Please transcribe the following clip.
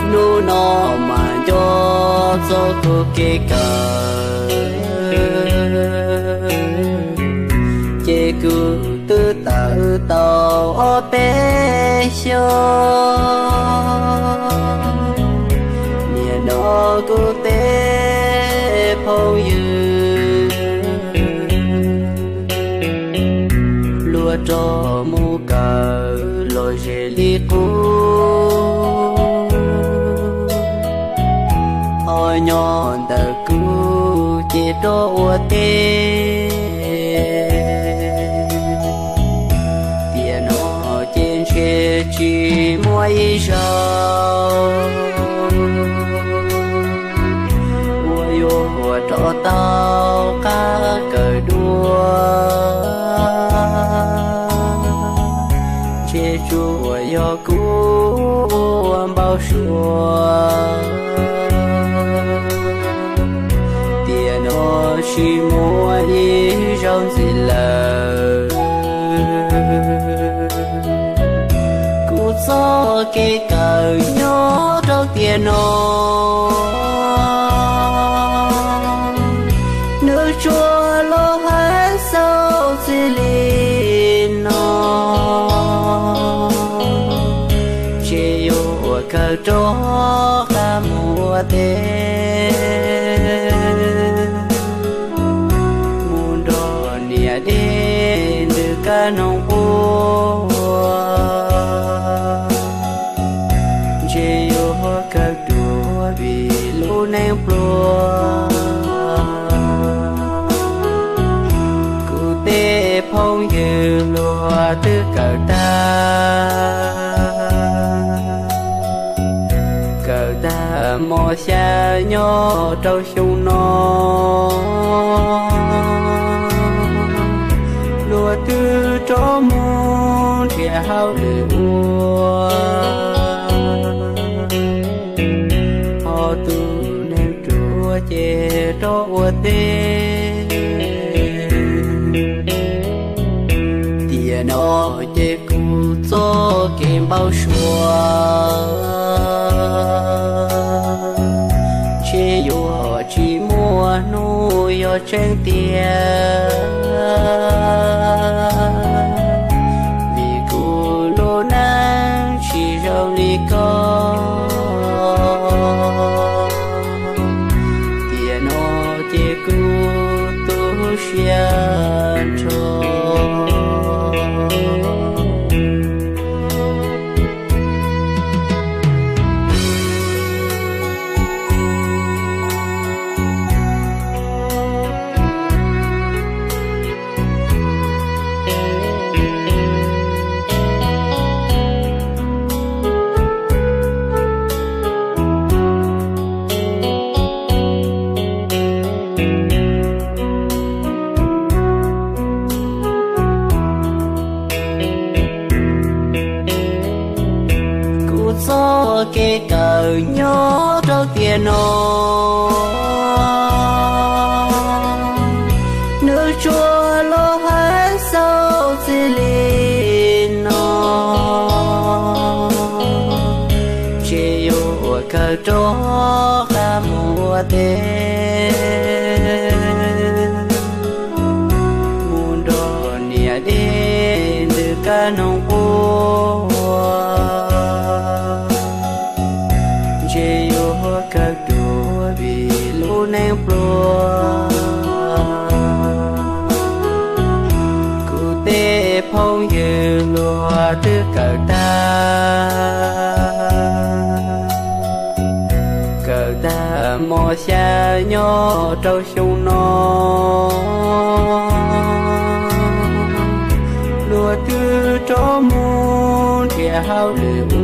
Hnub no mas nco txog kuv kev kawm, ces kuv twb tawm tau ob peb xyoos. Nim no kuv tej phooj ywg luag rov mus kawm los ze li qub, ho nyob ntawm kuv ces rov ua teb. Tiam no ces ntshe tsis muaj ib zaug uas yuav rov tau qab kawm dua. Ntshe tsuas yog kuv ua npau suav, tiam no tsis muaj ib zaug ntxiv lawm. Kuv txoj kev kawm nyob rau tiam no, nws tsuas los hais xaus txij li no, ntshe yuav kawm rov qab mus ua teb, mus nrog niam deb ntws kab noog quaj, ntshe yuav kawm tuag vim lub neej pluag. Kuv tej phooj ywg luag twb kawm tag, kawm tag mos xya nyob rau xyoo no, luag twb rov mus nrhiav hauj lwm ua, ho tus neeg ruam ces rov ua teb. Tiam no ces kuv txoj kev npau suav ntshe yuav tsis muaj hnub yog tseeb tiag, vim kuv lub neej tsis zoo li koj. Tiam no ces kuv tu siab nrho. Kuv txoj kev kawm nyob rau tiam no, nws tsuas los hais xaus txij li no, ntshe yuav kawm rov qab mus ua teb, mus nrog niam deb ntws kab noog quaj, ntshe yuav kawm tuag vim lub neej pluag. Kuv tej phooj ywg luag twb kawm tag, kawm tag mos xya nyob rau xyoo no, luag twb rov mus nrhiav hauj lwm